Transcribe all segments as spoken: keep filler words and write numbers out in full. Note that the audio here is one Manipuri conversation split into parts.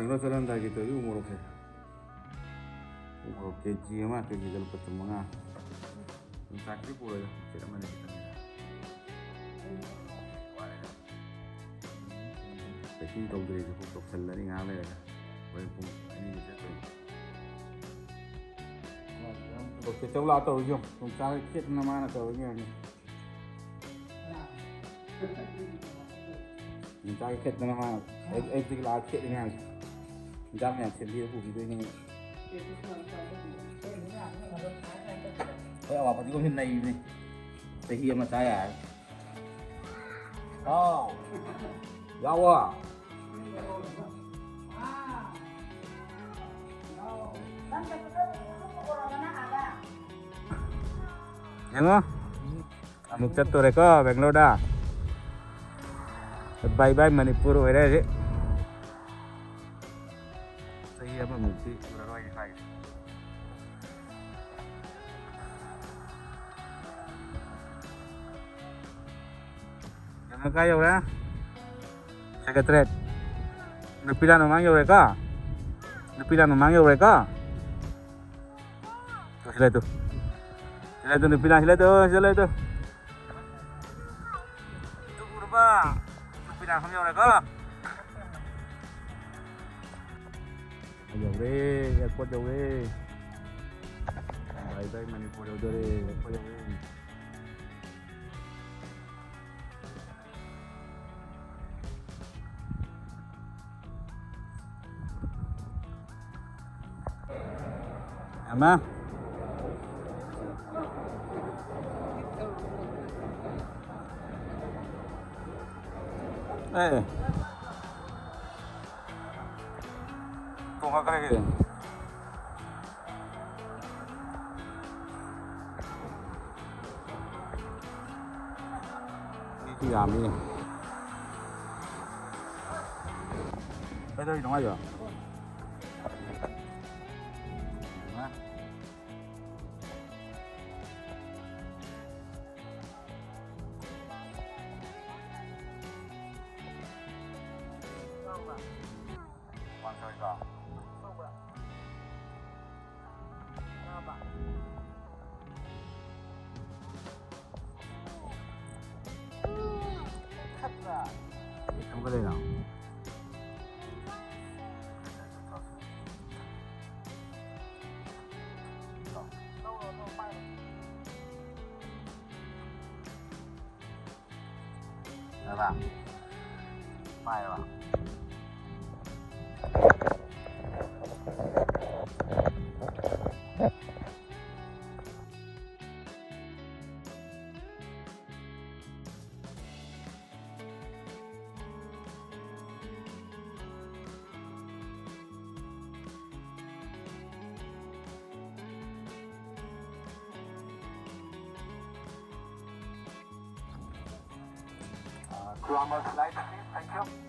ꯀꯩꯅꯣ ꯆꯠꯂꯝꯗꯥꯏꯒꯤ ꯇꯧꯔꯤ ꯎ ꯃꯣꯔꯣꯛꯁꯦ꯫ ꯎ ꯃꯣꯔꯣꯛ ꯀꯦ ꯖꯤ ꯑꯃ, ꯀꯦ ꯖꯤꯗ ꯂꯨꯄꯥ ꯆꯥꯝꯃꯉꯥ꯫ ꯌꯣꯡꯆꯥꯛꯇꯤ ꯄꯨꯔꯣꯏꯗ, ꯃꯆꯦꯠ ꯑꯃꯅꯤ ꯈꯤꯇꯪꯅꯤꯗ꯫ Packing ꯇꯧꯗ꯭ꯔꯤꯁꯦ ꯈꯣꯏ ꯇꯧꯁꯜꯂꯅꯤ ꯉꯥꯏꯍꯥꯛ ꯂꯩꯔꯒ꯫ ꯍꯣꯔꯦꯟ ꯄꯨꯡ ꯑꯅꯤꯗ ꯆꯠꯇꯣꯏꯅꯤ꯫ ꯆꯧ ꯂꯥꯛꯑ ꯇꯧꯔꯤꯁꯦ ꯌꯦꯡꯉꯣ꯫ ꯌꯣꯡꯆꯥꯛ ꯈꯦꯠꯅ ꯃꯥꯅ ꯇꯧꯔꯤꯁꯦ ꯌꯦꯡꯉꯣ꯫ ꯌꯣꯡꯆꯥꯛ ꯈꯦꯠꯅ ꯃꯥꯅ ꯑꯌꯨꯛ-, ꯑꯌꯨꯛꯇꯒꯤ ꯂꯥꯛꯑ ꯈꯦꯠꯂꯤ ꯃꯌꯥꯝꯁꯦ꯫ ꯌꯦꯟꯖꯥꯡ ꯃꯌꯥꯝ ꯁꯦꯝꯕꯤꯔ ꯄꯨꯈꯤꯗꯣꯏꯅꯦ꯫ ꯑꯩꯈꯣꯏ ꯑꯋꯥ ꯐꯗꯤꯒꯣꯝꯁꯦ ꯅꯩꯕꯅꯤ꯫ ꯆꯍꯤ ꯑꯃ ꯆꯥ ꯌꯥꯔꯦ꯫ ꯍꯥꯎ꯫ ꯌꯥꯎꯋꯣ꯫ ꯌꯦꯡꯉꯣ꯫ ꯑꯃꯨꯛ ꯆꯠꯇꯣꯔꯦꯀꯣ ꯕꯦꯡꯒ꯭ꯂꯣꯔꯗ꯫ Bye bye ꯃꯅꯤꯄꯨꯔ ꯑꯣꯏꯔꯦ ꯍꯧꯖꯤꯛ꯫ ꯆꯍꯤ ꯑꯃꯃꯨꯛꯇꯤ ꯎꯔꯔꯣꯏ ꯍꯥꯏ꯫ ꯀꯩꯅꯣ ꯀꯥꯏ ꯌꯧꯔꯦ? Secretariat꯫ ꯅꯨꯄꯤ ꯂꯥꯟ ꯃꯃꯥꯡ ꯌꯧꯔꯦꯀꯣ? ꯅꯨꯄꯤ ꯂꯥꯟ ꯃꯃꯥꯡ ꯌꯧꯔꯦꯀꯣ? ꯇꯨ, ꯁꯤ ꯂꯩ ꯇꯨ꯫ ꯁꯤ ꯂꯩ ꯇꯨ, ꯅꯨꯄꯤ ꯂꯥꯟ, ꯁꯤ ꯂꯩ ꯇꯨ, ꯁꯤ ꯂꯩ ꯇꯨ꯫ ꯇꯨ ꯎꯔꯕ? ꯅꯨꯄꯤ ꯂꯥꯟꯐꯝ ꯌꯧꯔꯦꯀꯣ? ꯌꯧꯔꯦ, airport ꯌꯧꯔꯦ꯫ Bye bye ꯃꯅꯤꯄꯨꯔ ꯌꯧꯗꯣꯔꯦ, airport ꯌꯧꯔꯦ꯫ ꯑꯃ꯫ ꯑꯦ꯫ ꯇꯣꯡꯉꯛꯈ꯭ꯔꯦ ꯀꯩꯅꯣ꯫ ꯃꯤꯁꯨ ꯌꯥꯝꯃꯤꯅꯦ꯫ ꯀꯩꯗꯧꯔꯤꯅꯣ ꯃꯥꯏꯗꯣ? ꯌꯥꯔꯕ? ꯄꯥꯏꯔꯕ? Uh, two hours flight, please. Thank you.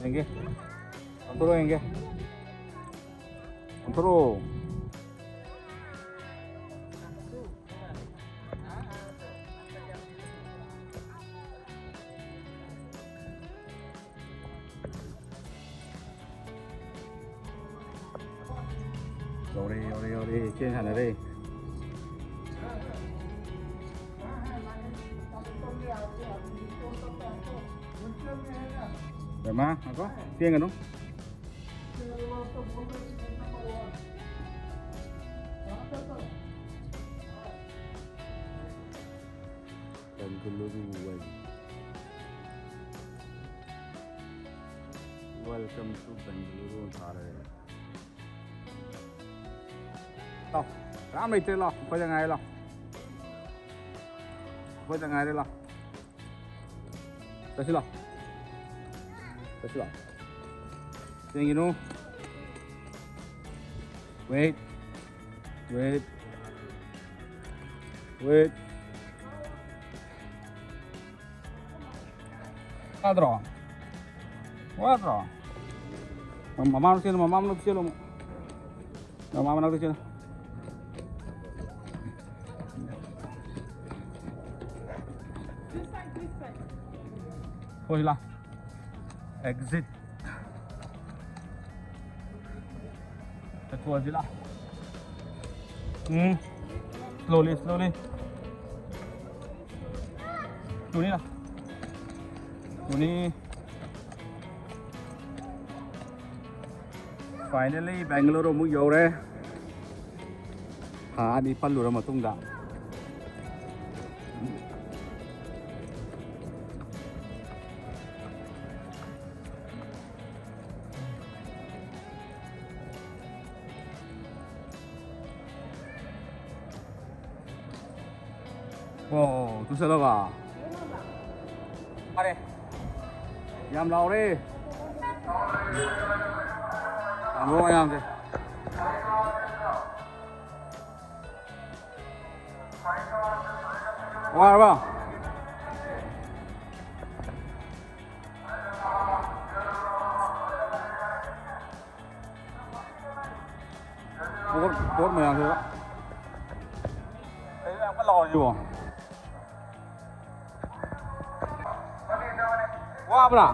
ꯌꯦꯡꯒꯦ꯫ ꯑꯣꯟꯊꯣꯔꯛꯑꯣ ꯌꯦꯡꯒꯦ꯫ ꯑꯣꯟꯊꯣꯔꯛꯑꯣ꯫ ꯌꯧꯔꯦ, ꯌꯧꯔꯦ, ꯌꯧꯔꯦ꯫ ꯆꯦꯟ ꯁꯥꯟꯅꯔꯦ꯫ ꯕꯦꯝꯃ, ꯉꯥꯏꯈꯣ꯫ ꯆꯦꯟꯒꯅꯨ꯫ ꯕꯦꯡꯒꯂꯨꯔꯨ ꯋꯦꯜ꯫ Welcome to ꯕꯦꯡꯒꯂꯨꯔꯨ ꯊꯥꯔꯦ꯫ ꯂꯥꯎ꯫ ꯀꯅꯥꯝ ꯂꯩꯇ꯭ꯔꯦ, ꯂꯥꯎ꯫ ꯑꯩꯈꯣꯏꯗ ꯉꯥꯏꯔꯦ, ꯂꯥꯎ꯫ ꯑꯩꯈꯣꯏꯗ ꯉꯥꯏꯔꯦ, ꯂꯥꯎ꯫ ꯆꯠꯁꯤ, ꯂꯥꯎ꯫ ꯆꯠꯁꯤ, ꯂꯥꯎ꯫ ꯆꯦꯟꯒꯤꯅꯨ꯫ Wait. Wait. Wait. ꯋꯥꯗ꯭ꯔꯣ? ꯋꯥꯗ꯭ꯔꯣ? ꯃꯃꯥꯡꯗ ꯆꯦꯜꯂꯨ, ꯃꯃꯥꯡꯗ ꯆꯦꯜꯂꯨ ꯑꯃꯨꯛ꯫ ꯃꯃꯥ ꯃꯅꯥꯛꯇ ꯆꯦꯜꯂꯨ꯫ ꯍꯣꯏ, ꯂꯥ꯫ Exit꯫ ꯆꯠꯊꯣꯛꯑꯁꯤ ꯂꯥ꯫ ꯎꯝ꯫ Slowly, slowly꯫ ꯇꯨꯅꯤ ꯂꯥ꯫ ꯇꯨꯅꯤ꯫ Finally, ꯕꯦꯡꯒꯂꯣꯔ ꯑꯃꯨꯛ ꯌꯧꯔꯦ꯫ ꯊꯥ ꯑꯅꯤ ꯄꯜꯂꯨꯔ ꯃꯇꯨꯡꯗ꯫ ꯑꯣ, ꯇꯨꯁꯜꯂꯕ? ꯐꯔꯦ꯫ ꯌꯥꯝ ꯂꯥꯎꯔꯦ꯫ ꯌꯥꯝ ꯂꯥꯎꯔꯦ ꯃꯌꯥꯝꯁꯦ꯫ ꯋꯥꯔꯕ? ꯕꯣꯠ, ꯕꯣꯠ ꯃꯌꯥꯝꯁꯤꯗ꯫ ꯀꯩꯅꯣ ꯌꯥꯝ ꯀꯟꯅ ꯂꯥꯎꯔꯤꯁꯤꯕꯣ? ꯋꯥꯕ꯭ꯔꯥ?